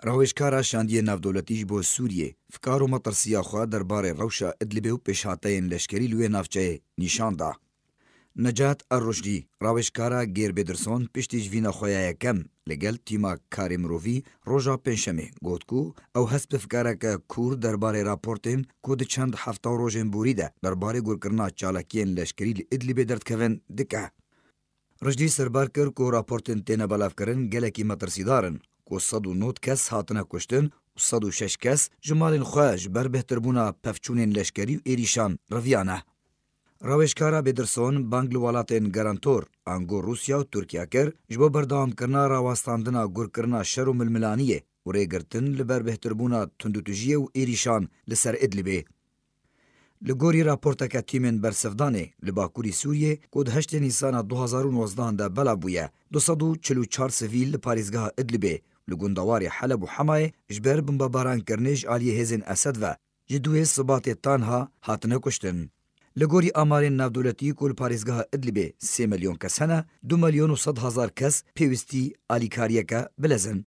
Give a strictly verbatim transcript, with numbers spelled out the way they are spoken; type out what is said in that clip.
Rawêjkara Şandiyê Navdewletî ji bo Sûriyê fikar û metirsiya xwe derbarê rewşa Idlibê û pêşhateyên leşkerî li wê navçeyê nîşan da. Necat Er-Ruşdî, rawêjkara Geir Pedersen, piştî ji vîna xwe ya yekem li gel tîma karê mirovî roja Pêncşemê got ku ew hest bi fikareke kûr derbarê raportên ku di çend hefta û rojên borî de derbarê gurkirina çalakiyên leşkerî li Idlibê derdikevin dike. Ruşdî serbar kir ku raportên têne belavkirin gelekî metirsîdar in, ku sed û nod kes hatine kuştin û sed û şeş kes ji malên xwe ji ber bêhtirbûna pevçûnên leşkerî û êrîşan reviyane. Rawêjkara Pedersen bang li welatên garantor, ango Rûsya û Tirkiye kir, ji bo berdewamkirina rawestandina gurkirina şer û milmilaniyê û rêgirtin li ber bêhtirbûna tundûtijiyê û êrîşan li ser Idlibê. Li gorî raporteke tîmên bersivdanê li bakurî Sûriyê ku di heştê Nîsana du hazar û nozdeh de belav bûye, du sed û çil û çar sivîl li parêzgeha Idlibê, li gundewarê Heleb û Hemayê ji ber bombebarankirinê ji aliyê hêzên Esed ve ji duwê Sibatê tanha hatine kuştin. Li gorî amarên navdewletî ku li parêzgeha Idlibê sê milyon kes hene, du milyon û sed hezar kes pêwîstî alîkariyeke bilez in.